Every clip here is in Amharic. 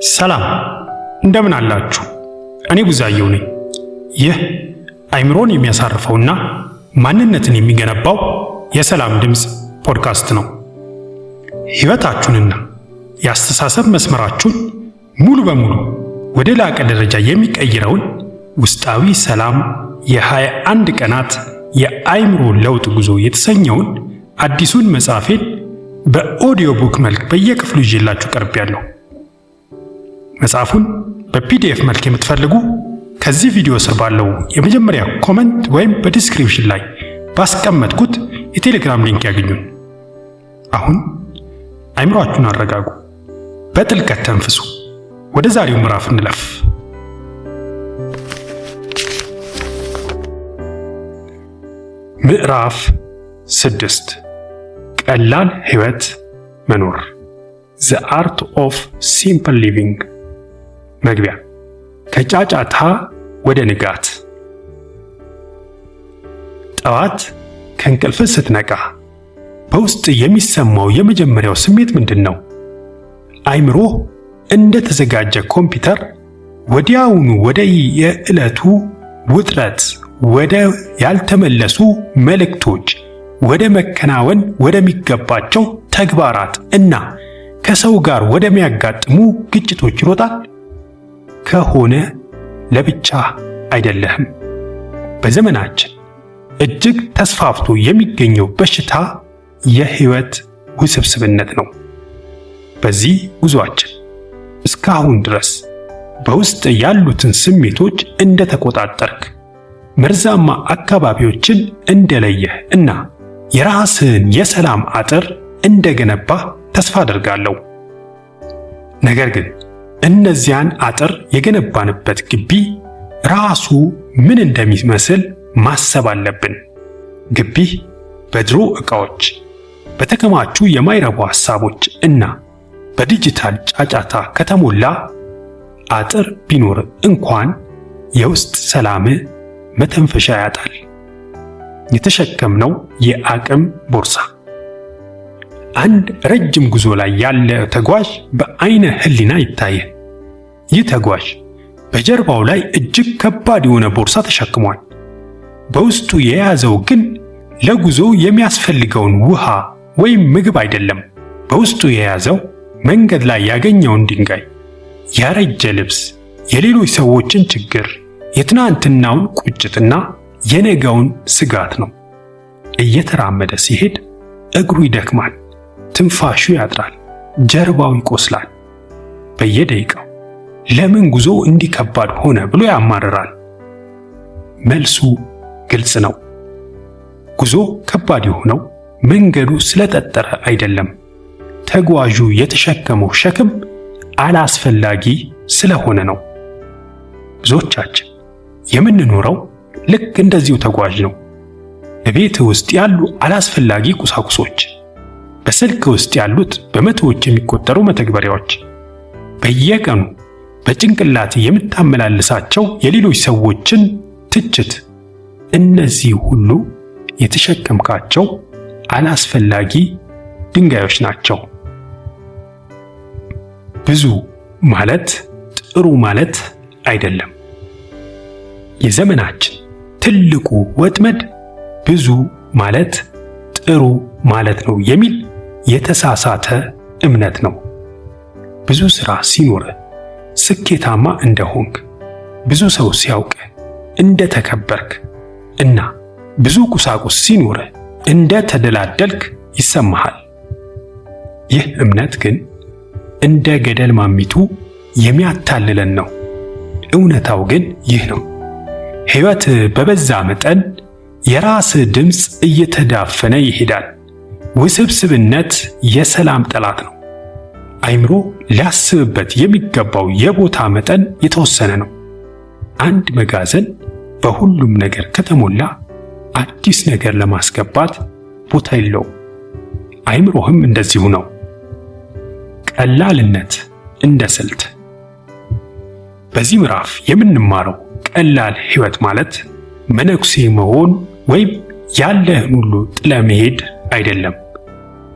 ሰላም እንደምን አላችሁ? እኔ ቡዛየው ነኝ። ይህ አይምሮን የሚያሳርፈውና ማንነትን የሚገነባው የሰላም ድምፅ ፖድካስት ነው። ሕይወታችሁንና የአስተሳሰብ መስመራችሁን ሙሉ በሙሉ ወደ ላቀ ደረጃ የሚቀይረውን ውስጣዊ ሰላም የ21 ቀናት የአይምሮ ለውጥ ጉዞ የተሰኘውን አዲሱን መጽሐፌን በ audio book መልክ በየክፍሉ ይዤላችሁ ቀርቤያለሁ። መጽሐፉን በ PDF መልክ የምትፈልጉ ከዚህ ቪዲዮ ስር ባለው የመጀመሪያ comment ወይም በ description ላይ ባስቀመጥኩት የቴሌግራም link ያገኙን። አሁን አይምሯችሁን አረጋጉ፣ በጥልቀት ተንፍሱ። ወደ ዛሬው ምዕራፍ እንለፍ። ምዕራፍ 6፣ ቀላል ሕይወት መኖር፣ The Art of Simple Living። መግቢያ፣ ከጫጫታ ወደ ንጋት። ጠዋት ከእንቅልፍ ስትነቃ በውስጥ የሚሰማው የመጀመሪያው ስሜት ምንድን ነው? አይምሮህ እንደ ተዘጋጀ ኮምፒውተር ወዲያውኑ ወደ የዕለቱ ውጥረት፣ ወደ ያልተመለሱ መልእክቶች፣ ወደ መከናወን ወደሚገባቸው ተግባራት እና ከሰው ጋር ወደሚያጋጥሙ ግጭቶች ይሮጣል? ከሆነ ለብቻ አይደለህም። በዘመናችን እጅግ ተስፋፍቶ የሚገኘው በሽታ የህይወት ውስብስብነት ነው። በዚህ ጉዟችን እስካሁን ድረስ በውስጥ ያሉትን ስሜቶች እንደተቆጣጠርክ፣ መርዛማ አካባቢዎችን እንደለየህ እና የራስህን የሰላም አጥር እንደገነባህ ተስፋ አደርጋለሁ። ነገር ግን እነዚያን አጥር የገነባንበት ግቢ ራሱ ምን እንደሚመስል ማሰብ አለብን። ግቢህ በድሮ ዕቃዎች፣ በተከማቹ የማይረቡ ሐሳቦች እና በዲጂታል ጫጫታ ከተሞላ አጥር ቢኖር እንኳን የውስጥ ሰላም መተንፈሻ ያጣል። የተሸከምነው የአቅም ቦርሳ። አንድ ረጅም ጉዞ ላይ ያለ ተጓዥ በአይነ ህሊና ይታየ። ይህ ተጓዥ በጀርባው ላይ እጅግ ከባድ የሆነ ቦርሳ ተሸክሟል። በውስጡ የያዘው ግን ለጉዞ የሚያስፈልገውን ውሃ ወይም ምግብ አይደለም። በውስጡ የያዘው መንገድ ላይ ያገኘውን ድንጋይ፣ ያረጀ ልብስ፣ የሌሎች ሰዎችን ችግር፣ የትናንትናውን ቁጭትና የነገውን ስጋት ነው። እየተራመደ ሲሄድ እግሩ ይደክማል፣ ትንፋሹ ያጥራል፣ ጀርባው ይቆስላል። በየደቂቃው ለምን ጉዞ እንዲህ ከባድ ሆነ ብሎ ያማርራል። መልሱ ግልጽ ነው። ጉዞ ከባድ የሆነው መንገዱ ስለጠጠረ አይደለም፣ ተጓዡ የተሸከመው ሸክም አላስፈላጊ ስለሆነ ነው። ብዙዎቻችን የምንኖረው ልክ እንደዚሁ ተጓዥ ነው። በቤት ውስጥ ያሉ አላስፈላጊ ቁሳቁሶች፣ በስልክ ውስጥ ያሉት በመቶዎች የሚቆጠሩ መተግበሪያዎች፣ በየቀኑ በጭንቅላት የምታመላልሳቸው የሌሎች ሰዎችን ትችት፣ እነዚህ ሁሉ የተሸከምካቸው አላስፈላጊ ድንጋዮች ናቸው። ብዙ ማለት ጥሩ ማለት አይደለም። የዘመናችን ትልቁ ወጥመድ ብዙ ማለት ጥሩ ማለት ነው የሚል የተሳሳተ እምነት ነው። ብዙ ሥራ ሲኖር ስኬታማ እንደሆንክ፣ ብዙ ሰው ሲያውቅ እንደተከበርክ እና ብዙ ቁሳቁስ ሲኖር እንደ ተደላደልክ ይሰማሃል። ይህ እምነት ግን እንደ ገደል ማሚቱ የሚያታልለን ነው። እውነታው ግን ይህ ነው። ሕይወት በበዛ መጠን የራስ ድምፅ እየተዳፈነ ይሄዳል። ውስብስብነት የሰላም ጠላት ነው። አይምሮ ሊያስብበት የሚገባው የቦታ መጠን የተወሰነ ነው። አንድ መጋዘን በሁሉም ነገር ከተሞላ አዲስ ነገር ለማስገባት ቦታ የለውም። አይምሮህም እንደዚሁ ነው። ቀላልነት እንደ ስልት። በዚህ ምዕራፍ የምንማረው ቀላል ሕይወት ማለት መነኩሴ መሆን ወይም ያለህን ሁሉ ጥለህ መሄድ አይደለም።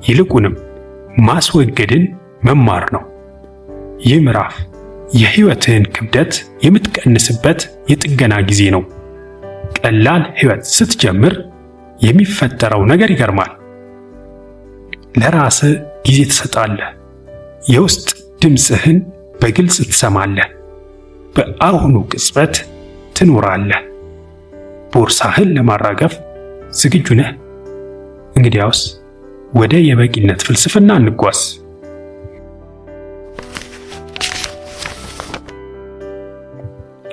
ይልቁንም ማስወገድን መማር ነው። ይህ ምዕራፍ የሕይወትህን ክብደት የምትቀንስበት የጥገና ጊዜ ነው። ቀላል ሕይወት ስትጀምር የሚፈጠረው ነገር ይገርማል። ለራስህ ጊዜ ትሰጣለህ። የውስጥ ድምፅህን በግልጽ ትሰማለህ። በአሁኑ ቅጽበት ትኖራለህ። ቦርሳህን ለማራገፍ ዝግጁ ነህ? እንግዲያውስ ወደ የበቂነት ፍልስፍና እንጓዝ።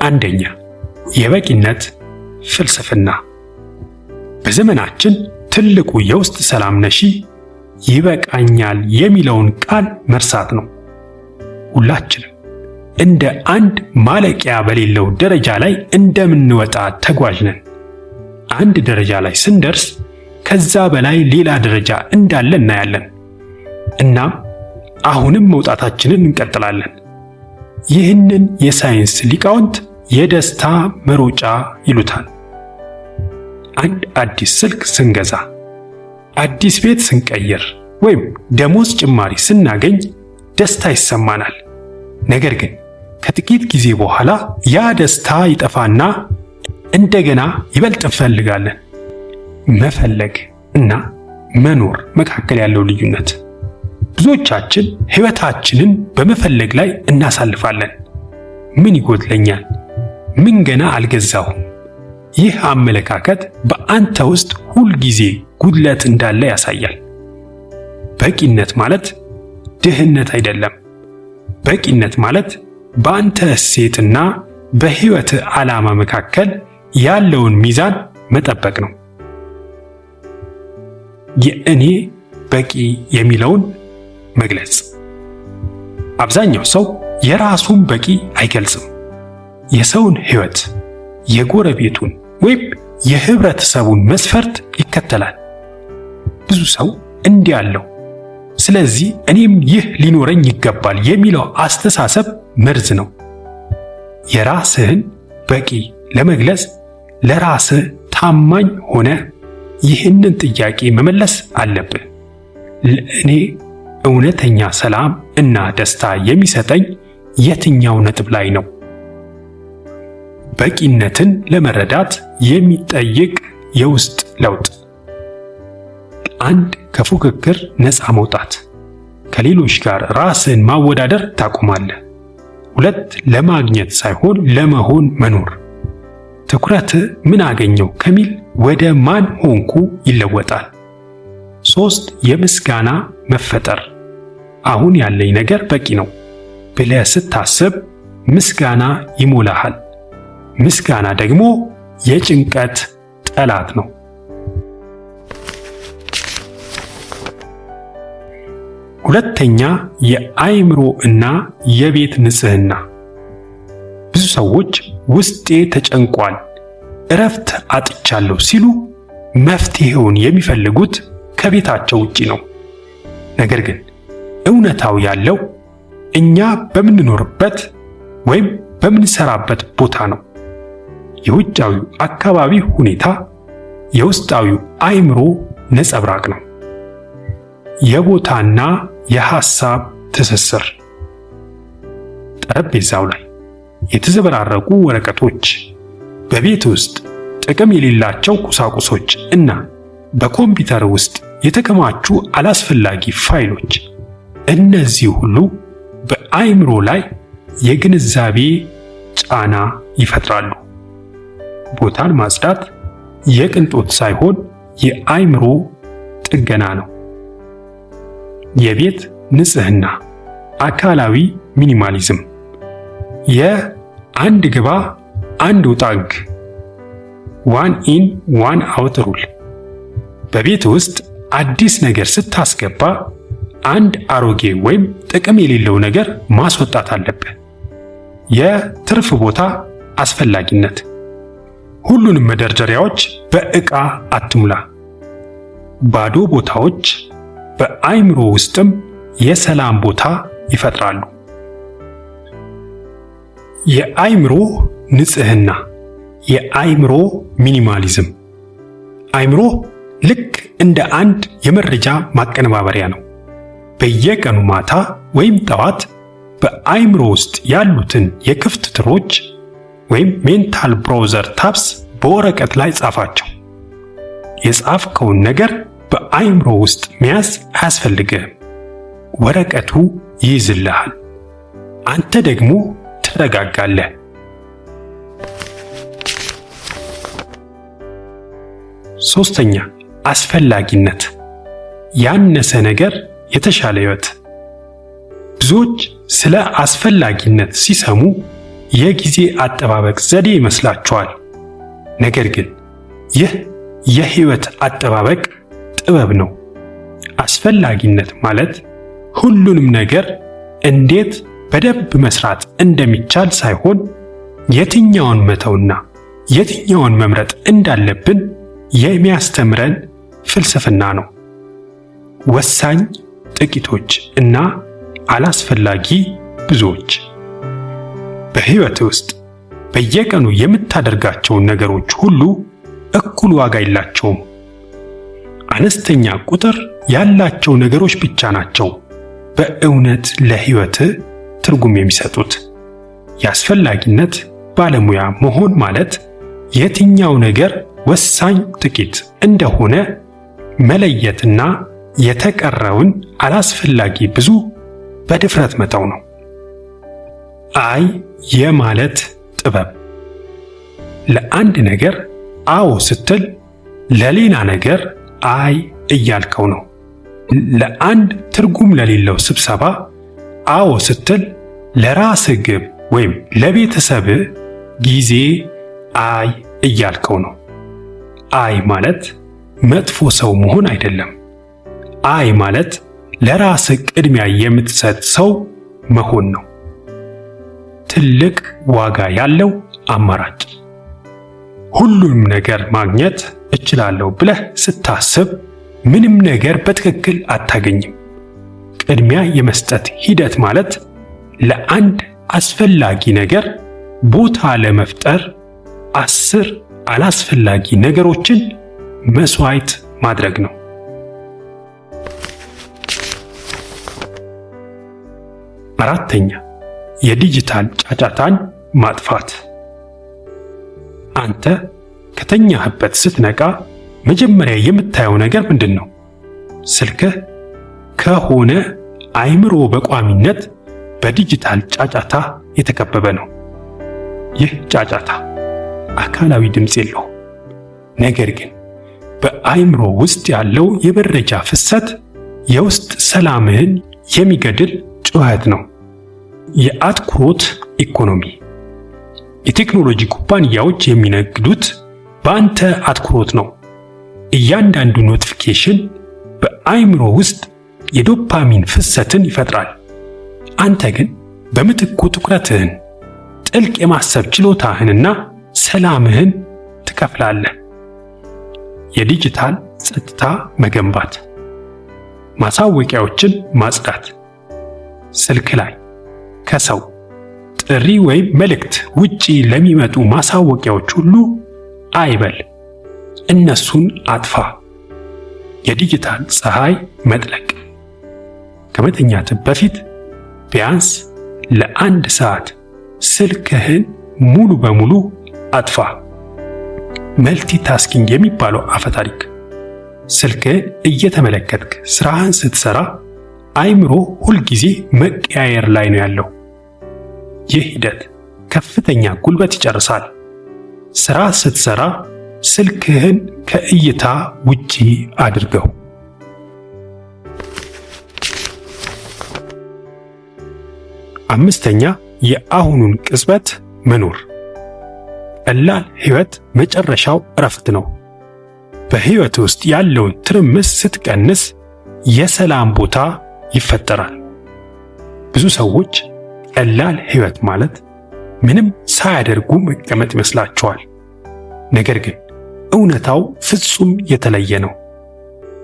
አንደኛ፣ የበቂነት ፍልስፍና። በዘመናችን ትልቁ የውስጥ ሰላም ነሺ ይበቃኛል የሚለውን ቃል መርሳት ነው። ሁላችንም እንደ አንድ ማለቂያ በሌለው ደረጃ ላይ እንደምንወጣ ተጓዥ ነን። አንድ ደረጃ ላይ ስንደርስ ከዛ በላይ ሌላ ደረጃ እንዳለ እናያለን። እናም አሁንም መውጣታችንን እንቀጥላለን። ይህንን የሳይንስ ሊቃውንት የደስታ መሮጫ ይሉታል። አንድ አዲስ ስልክ ስንገዛ፣ አዲስ ቤት ስንቀይር፣ ወይም ደሞዝ ጭማሪ ስናገኝ ደስታ ይሰማናል። ነገር ግን ከጥቂት ጊዜ በኋላ ያ ደስታ ይጠፋና እንደገና ይበልጥ እንፈልጋለን። መፈለግ እና መኖር መካከል ያለው ልዩነት። ብዙዎቻችን ሕይወታችንን በመፈለግ ላይ እናሳልፋለን። ምን ይጎድለኛል? ምን ገና አልገዛሁም? ይህ አመለካከት በአንተ ውስጥ ሁል ጊዜ ጉድለት እንዳለ ያሳያል። በቂነት ማለት ድህነት አይደለም። በቂነት ማለት በአንተ እሴትና በሕይወት ዓላማ መካከል ያለውን ሚዛን መጠበቅ ነው። የእኔ በቂ የሚለውን መግለጽ። አብዛኛው ሰው የራሱን በቂ አይገልጽም። የሰውን ሕይወት፣ የጎረቤቱን ወይም የህብረተሰቡን መስፈርት ይከተላል። ብዙ ሰው እንዲህ አለው፣ ስለዚህ እኔም ይህ ሊኖረኝ ይገባል የሚለው አስተሳሰብ መርዝ ነው። የራስህን በቂ ለመግለጽ ለራስህ ታማኝ ሆነ ይህንን ጥያቄ መመለስ አለብህ። ለእኔ እውነተኛ ሰላም እና ደስታ የሚሰጠኝ የትኛው ነጥብ ላይ ነው? በቂነትን ለመረዳት የሚጠይቅ የውስጥ ለውጥ። አንድ፣ ከፉክክር ነፃ መውጣት። ከሌሎች ጋር ራስን ማወዳደር ታቆማለህ። ሁለት፣ ለማግኘት ሳይሆን ለመሆን መኖር። ትኩረት ምን አገኘው ከሚል ወደ ማን ሆንኩ ይለወጣል። ሶስት፣ የምስጋና መፈጠር። አሁን ያለኝ ነገር በቂ ነው ብለህ ስታስብ ምስጋና ይሞላሃል። ምስጋና ደግሞ የጭንቀት ጠላት ነው። ሁለተኛ፣ የአእምሮ እና የቤት ንጽህና። ብዙ ሰዎች ውስጤ ተጨንቋል፣ እረፍት አጥቻለሁ ሲሉ መፍትሄውን የሚፈልጉት ከቤታቸው ውጪ ነው። ነገር ግን እውነታው ያለው እኛ በምንኖርበት ወይም በምንሰራበት ቦታ ነው። የውጫዊው አካባቢ ሁኔታ የውስጣዊው አእምሮ ነጸብራቅ ነው። የቦታና የሐሳብ ትስስር። ጠረጴዛው ላይ የተዘበራረቁ ወረቀቶች፣ በቤት ውስጥ ጥቅም የሌላቸው ቁሳቁሶች እና በኮምፒውተር ውስጥ የተከማቹ አላስፈላጊ ፋይሎች፣ እነዚህ ሁሉ በአእምሮ ላይ የግንዛቤ ጫና ይፈጥራሉ። ቦታን ማጽዳት የቅንጦት ሳይሆን የአእምሮ ጥገና ነው። የቤት ንጽህና፣ አካላዊ minimalism፣ የአንድ ግባ አንድ ውጣ ሕግ፣ one in one out rule። በቤት ውስጥ አዲስ ነገር ስታስገባ አንድ አሮጌ ወይም ጥቅም የሌለው ነገር ማስወጣት አለብህ። የትርፍ ቦታ አስፈላጊነት። ሁሉንም መደርደሪያዎች በዕቃ አትሙላ። ባዶ ቦታዎች በአእምሮ ውስጥም የሰላም ቦታ ይፈጥራሉ። የአእምሮ ንጽህና፣ የአእምሮ minimalism። አእምሮ ልክ እንደ አንድ የመረጃ ማቀነባበሪያ ነው። በየቀኑ ማታ ወይም ጠዋት በአይምሮ ውስጥ ያሉትን የክፍት ትሮች ወይም mental browser tabs በወረቀት ላይ ጻፋቸው። የጻፍከውን ነገር በአይምሮ ውስጥ መያዝ አያስፈልግህም። ወረቀቱ ይይዝልሃል። አንተ ደግሞ ትረጋጋለህ። ሶስተኛ፣ አስፈላጊነት። ያነሰ ነገር የተሻለ ሕይወት። ብዙዎች ስለ አስፈላጊነት ሲሰሙ የጊዜ አጠባበቅ ዘዴ ይመስላቸዋል። ነገር ግን ይህ የሕይወት አጠባበቅ ጥበብ ነው። አስፈላጊነት ማለት ሁሉንም ነገር እንዴት በደንብ መስራት እንደሚቻል ሳይሆን የትኛውን መተውና የትኛውን መምረጥ እንዳለብን የሚያስተምረን ፍልስፍና ነው። ወሳኝ ጥቂቶች እና አላስፈላጊ ብዙዎች። በሕይወት ውስጥ በየቀኑ የምታደርጋቸውን ነገሮች ሁሉ እኩል ዋጋ የላቸውም። አነስተኛ ቁጥር ያላቸው ነገሮች ብቻ ናቸው በእውነት ለሕይወት ትርጉም የሚሰጡት። የአስፈላጊነት ባለሙያ መሆን ማለት የትኛው ነገር ወሳኝ ጥቂት እንደሆነ መለየትና የተቀረውን አላስፈላጊ ብዙ በድፍረት መተው ነው። አይ የማለት ጥበብ። ለአንድ ነገር አዎ ስትል ለሌላ ነገር አይ እያልከው ነው። ለአንድ ትርጉም ለሌለው ስብሰባ አዎ ስትል ለራስህ ግብ ወይም ለቤተሰብህ ጊዜ አይ እያልከው ነው። አይ ማለት መጥፎ ሰው መሆን አይደለም። አይ ማለት ለራስህ ቅድሚያ የምትሰጥ ሰው መሆን ነው። ትልቅ ዋጋ ያለው አማራጭ። ሁሉንም ነገር ማግኘት እችላለሁ ብለህ ስታስብ ምንም ነገር በትክክል አታገኝም። ቅድሚያ የመስጠት ሂደት ማለት ለአንድ አስፈላጊ ነገር ቦታ ለመፍጠር 10 አላስፈላጊ ነገሮችን መስዋዕት ማድረግ ነው። አራተኛ፣ የዲጂታል ጫጫታን ማጥፋት። አንተ ከተኛህበት ስትነቃ መጀመሪያ የምታየው ነገር ምንድን ነው? ስልክህ ከሆነ አይምሮ በቋሚነት በዲጂታል ጫጫታ የተከበበ ነው። ይህ ጫጫታ አካላዊ ድምፅ የለውም። ነገር ግን በአይምሮ ውስጥ ያለው የመረጃ ፍሰት የውስጥ ሰላምህን የሚገድል ጩኸት ነው። የአትኩሮት ኢኮኖሚ። የቴክኖሎጂ ኩባንያዎች የሚነግዱት በአንተ አትኩሮት ነው። እያንዳንዱ notification በአይምሮ ውስጥ የዶፓሚን ፍሰትን ይፈጥራል። አንተ ግን በምትኩ ትኩረትህን፣ ጥልቅ የማሰብ ችሎታህንና ሰላምህን ትከፍላለህ። የዲጂታል ጸጥታ መገንባት፣ ማሳወቂያዎችን ማጽዳት፣ ስልክ ላይ ከሰው ጥሪ ወይም መልእክት ውጪ ለሚመጡ ማሳወቂያዎች ሁሉ አይበል፣ እነሱን አጥፋ። የዲጂታል ፀሐይ መጥለቅ። ከመተኛት በፊት ቢያንስ ለአንድ ሰዓት ስልክህን ሙሉ በሙሉ አጥፋ። Multitasking የሚባለው አፈታሪክ። ስልክህን እየተመለከትክ ስራህን ስትሰራ አይምሮ ሁልጊዜ መቀያየር ላይ ነው ያለው። ይህ ሂደት ከፍተኛ ጉልበት ይጨርሳል። ስራ ስትሰራ ስልክህን ከእይታ ውጪ አድርገው። አምስተኛ፣ የአሁኑን ቅጽበት መኖር። ቀላል ሕይወት መጨረሻው እረፍት ነው። በሕይወት ውስጥ ያለውን ትርምስ ስትቀንስ የሰላም ቦታ ይፈጠራል። ብዙ ሰዎች ቀላል ሕይወት ማለት ምንም ሳያደርጉ መቀመጥ ይመስላቸዋል። ነገር ግን እውነታው ፍጹም የተለየ ነው።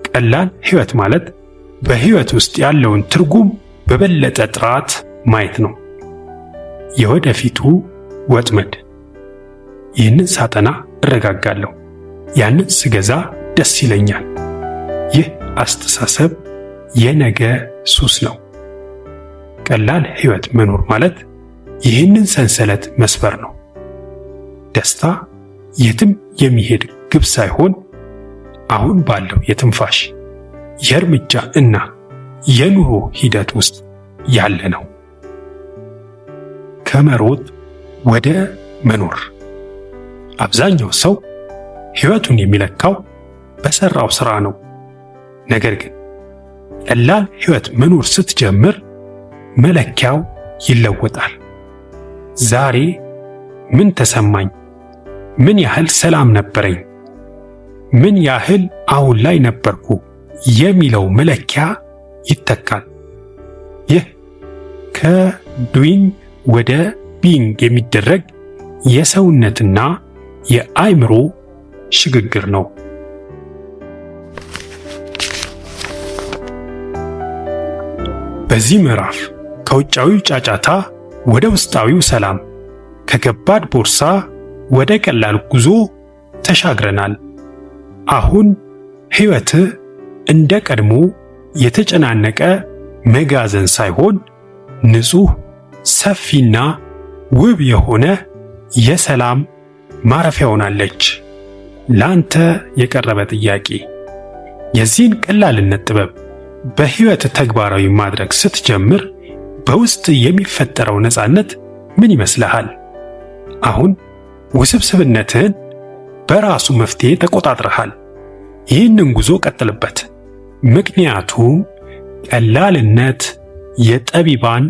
ቀላል ሕይወት ማለት በሕይወት ውስጥ ያለውን ትርጉም በበለጠ ጥራት ማየት ነው። የወደፊቱ ወጥመድ። ይህንን ሳጠና እረጋጋለሁ፣ ያንን ስገዛ ደስ ይለኛል። ይህ አስተሳሰብ የነገ ሱስ ነው። ቀላል ሕይወት መኖር ማለት ይህንን ሰንሰለት መስበር ነው። ደስታ የትም የሚሄድ ግብ ሳይሆን አሁን ባለው የትንፋሽ፣ የእርምጃ እና የኑሮ ሂደት ውስጥ ያለ ነው። ከመሮጥ ወደ መኖር። አብዛኛው ሰው ሕይወቱን የሚለካው በሰራው ሥራ ነው። ነገር ግን ቀላል ሕይወት መኖር ስትጀምር መለኪያው ይለወጣል። ዛሬ ምን ተሰማኝ? ምን ያህል ሰላም ነበረኝ? ምን ያህል አሁን ላይ ነበርኩ? የሚለው መለኪያ ይተካል። ይህ ከ doing ወደ being የሚደረግ የሰውነትና የአእምሮ ሽግግር ነው። በዚህ ምዕራፍ ከውጫዊው ጫጫታ ወደ ውስጣዊው ሰላም፣ ከከባድ ቦርሳ ወደ ቀላል ጉዞ ተሻግረናል። አሁን ሕይወትህ እንደ ቀድሞ የተጨናነቀ መጋዘን ሳይሆን ንጹሕ፣ ሰፊና ውብ የሆነ የሰላም ማረፊያ ሆናለች። ላንተ የቀረበ ጥያቄ፣ የዚህን ቀላልነት ጥበብ በሕይወት ተግባራዊ ማድረግ ስትጀምር በውስጥ የሚፈጠረው ነፃነት ምን ይመስልሃል? አሁን ውስብስብነትህን በራሱ መፍትሄ ተቆጣጥረሃል። ይህንን ጉዞ ቀጥልበት። ምክንያቱም ቀላልነት የጠቢባን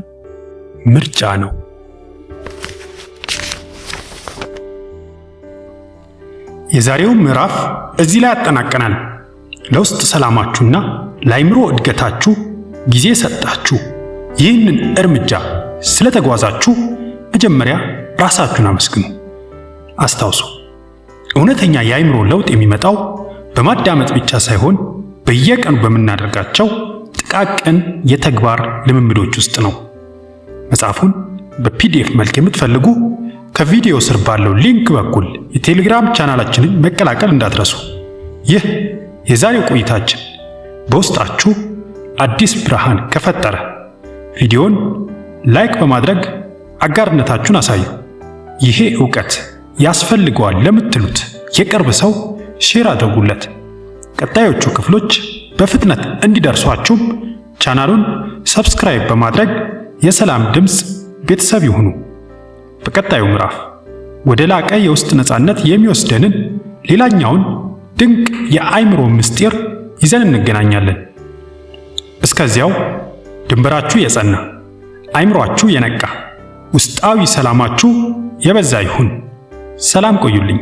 ምርጫ ነው። የዛሬውን ምዕራፍ እዚህ ላይ አጠናቀናል። ለውስጥ ሰላማችሁና ለአይምሮ እድገታችሁ ጊዜ ሰጣችሁ ይህንን እርምጃ ስለተጓዛችሁ መጀመሪያ ራሳችሁን አመስግኑ። አስታውሱ፣ እውነተኛ የአይምሮ ለውጥ የሚመጣው በማዳመጥ ብቻ ሳይሆን በየቀኑ በምናደርጋቸው ጥቃቅን የተግባር ልምምዶች ውስጥ ነው። መጽሐፉን በ PDF መልክ የምትፈልጉ ከቪዲዮ ስር ባለው link በኩል የቴሌግራም ቻናላችንን መቀላቀል እንዳትረሱ። ይህ የዛሬው ቆይታችን በውስጣችሁ አዲስ ብርሃን ከፈጠረ ቪዲዮን like በማድረግ አጋርነታችሁን አሳዩ። ይሄ ዕውቀት ያስፈልገዋል ለምትሉት የቅርብ ሰው share አድርጉለት። ቀጣዮቹ ክፍሎች በፍጥነት እንዲደርሷችሁም ቻናሉን subscribe በማድረግ የሰላም ድምፅ ቤተሰብ ይሁኑ። በቀጣዩ ምዕራፍ ወደ ላቀ የውስጥ ነፃነት የሚወስደንን ሌላኛውን ድንቅ የአእምሮ ምስጢር ይዘን እንገናኛለን። እስከዚያው ድንበራችሁ የጸና፣ አእምሯችሁ የነቃ፣ ውስጣዊ ሰላማችሁ የበዛ ይሁን። ሰላም ቆዩልኝ።